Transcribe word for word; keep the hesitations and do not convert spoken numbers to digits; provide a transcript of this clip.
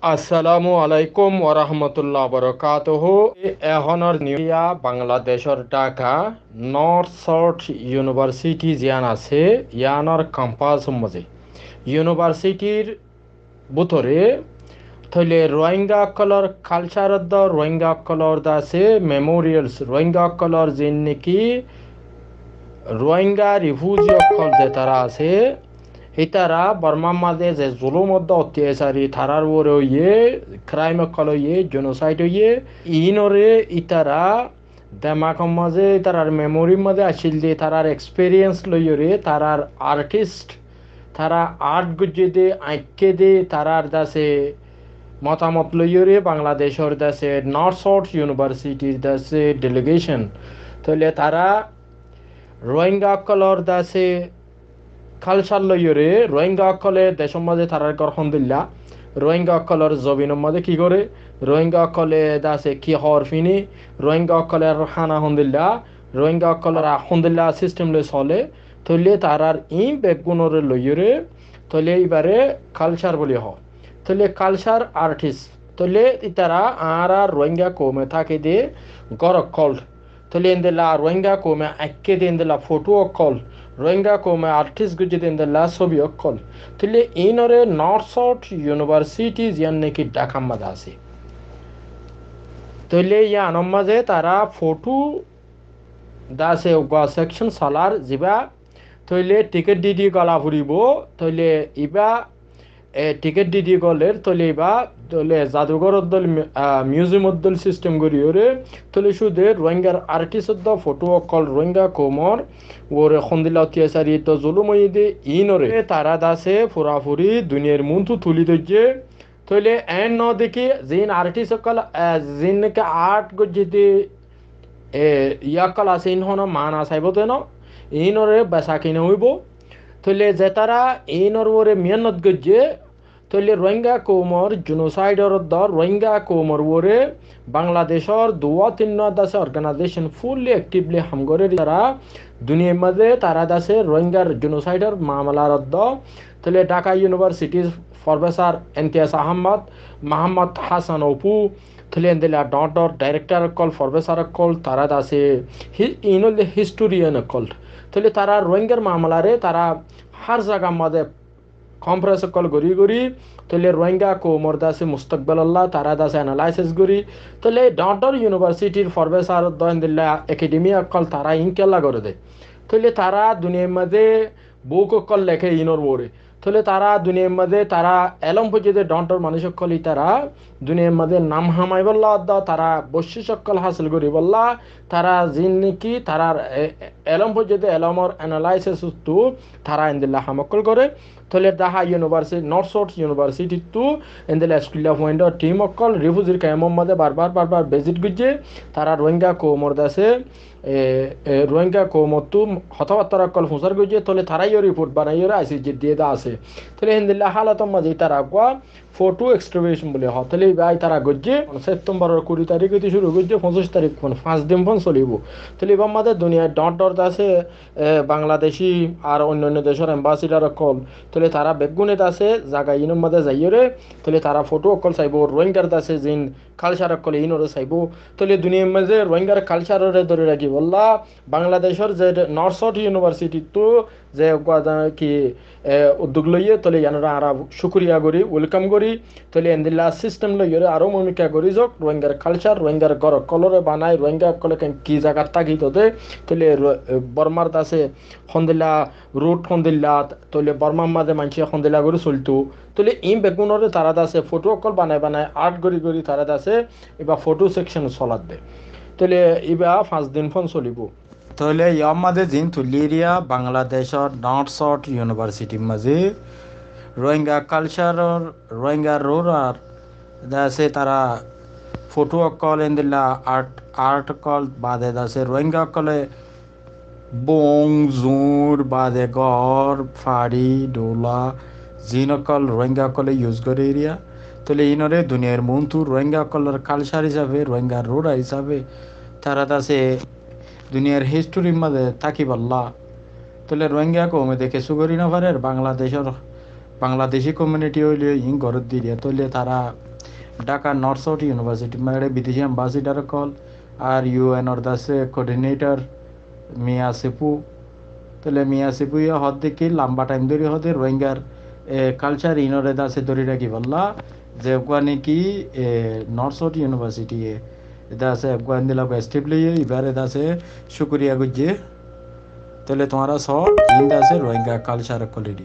Assalamu alaikum warahmatullahi wabarakatuhu. Ehónor niya Bangladecór Dhaka North Shore University ziyán asé, yíanor campus or mazé. Universityr bútore tóile Rohingya ókkolor culture dé, Rohingya ókkolor dé asé memorials, Rohingya ókkolor zin niki Rohingya refugee ókkol ze tará asé, ítara Bormar mazé ze zulum dé ottiyacari tarár uore óiye, crime ókkol óiye, genocide óiye, iínore ítara demakor mazé, ítarar memoryr mazé accíl de, ítarar experience loiyóre, ítarar artist, ítará art goijjé de, añikké de, ítarar dé asé motamot loiyóre, Bangladecór dé asé North Shore Universityr dé asé delegation. Tóile ítará Rohingya ókkolor dé asé culture loiyóre, Rohingya ókkole decór mazé ítarar gór hondilla, Rohingya ókkolor zobinor mazé ki goré, Rohingya ókkole dé asé ki hoor fine, Rohingya ókkolor hána hondilla, Rohingya ókkolor hondilla system loi sole, tóile ítarar iín beggúnore loiyóre, tóile íbare culture buli hoó. Tóile culture artist, tóile ítara añárar Rohingya koume táke de gór ókkol, tóile endilla Rohingya koume añikké de endilla foto ókkol, Rohingya koume artist goijjé de endilla sóbi ókkol. Tóile iínore North Shore University ziyán niki Dhakar mazé asé. Tóile yíanor mazé tará foto dé asé uggúa section solar zibá, tóile ticket di di gola foribó, tóile ibá e, ticket di di goler, tóile ibá, tóile zadugor dóil, mi-, a, museum dóil system gorí óre, tóile cúde Rohingyar artist dé foto ókkol Rohingya koumor uore hondilla ottiyacari dé zulum óiye de iínore. Tará dé asé furafuri duniyair muúntu tuli dóijje. Tóile eén no deki ziín artist ókkol, a, ziín niki art goijjé de, e, yá ókkol asé, iín honó maana saibó de no, iínore besa kina óibo. Tóile zetará iínor uore mehénnot goijjé, tóile Rohingya koumor genocide or dé Rohingya koumor uore Bangladecór duwá tinnúa dé asé organization fully actively ham gorér. Tará duniyair mazé tará dé asé Rohingyar genocide or mamalar dé, tóile Dhaka University r Professor Imtiaz Ahmad, Muhammad Hassan Opu, tóile endilla dhoóñr dhoóñr director ókkol, professor ókkol, tará dé asé hi-, iín óilde historian ókkol. Tóile tará Rohingyar mamalare tará hár zagar mazé conference ókkol gorí gorí, tóile Rohingya koumor dé asé mustakbal olla tará dé asé analysis gorí, tóile dhoóñr dhoóñr university r professor dé endilla academia ókkol tará iín kiyólla goré de. Tóile tará duniyair mazé book ókkol leké iínor uore. Tóile tará duniyair mazé tará elóm foijjé de dhoóñr dhoóñr manúic ókkol ítara duniyair mazé nam hamaibólla dé tará boccic ókkol hásil goríbolla tará ziín niki tarár e-, e-, elóm foijjé de elómor analysis ottu tará endilla ham ókkol goré. Tóile Dhaka University, North Shore University ttu endilla school of Window team ókkol refugee camp or mazé barbar barbar visit goijjé. Tará Rohingya koumor dé asé, e, e, Rohingya koumottú hotábattára ókkol fusár goijjé, tóile tará yó report banaiyóre I C J diyé dé asé. Tóile héndilla hálotor mazé ítara uggúa foto exhibition buli hoó. Tóile ibá ítara goijjé, mane September or kuri tarík óite cúru goijjé, foñsíc tarík, mane fañs din fon solibo. Tóile ibár mazé duniyair dhoóñr dhoóñr dé asé, e, Bangladeshi ar oinno oinno decór ambassador ókkol, tóile tará beggúne dé asé zaga iínor mazé zaiyóre, tóile tará foto ókkol saibó, Rohingyar dé asé ziín culture ókkol iínore saibó. Tóile duniyair mazé Rohingyar culture ore dóri rakibólla Bangladecór ze North Shore University ttu ze uggúa ki, e, udduk loiyé, tóile yíanore añára cúkuriya gorí, welcome gorí. Tóile endilla system loiyóre aró mumikka gorí zok, Rohingyar culture, Rohingyar gór ókkolore banai, Rohingya ókkole ken ki zagat tákito de, tóile Ro-, e, Bormar dé asé hondilla road hondilla, tóile Bormar mazé maincé hondilla gorí solto. Tóile iín beggúnore tará dé asé foto ókkol banai banai art gorí gorí tará dé asé ibá foto section solat de. Tóile ibá fañs din fon solibo. Tóile yór mazé ziín tullí eriya Bangladecór North Shore University r mazé Rohingya culture or Rohingya ruler dé asé tará foto ókkol endilla art, art ókkol baade dé asé Rohingya ókkole bong, zuñr, baade gór, fari, dhula, ziín ókkol Rohingya ókkole use goré eriya. Tóile iínore duniyair muúntu Rohingya ókkolor culture hísafe, Rohingya ruler hísafe Tará de asé duniyar historyr mazé tákibálla. Tóile Rohingya koume de kessú gorí nofarér, Bangladecór, Bangladeshi community óile iín gorót diyé. Tóile tará Dhaka North South University, mane bideshi ambassador ókkol, ar U N or de asé coordinator Mia Sipu. Tóile Mia Sipu ye hoódde ki lamba time dóri hoódde Rohingyar, e, culture inore de asé dóri rakibálla, ze uggwá niki, e, North South University ye de asé uggwá endilla uggwá step loiye, ibáre de asé cúkuriya goijjé. Tóile tuáñra só, iín de asé Rohingya culture quality.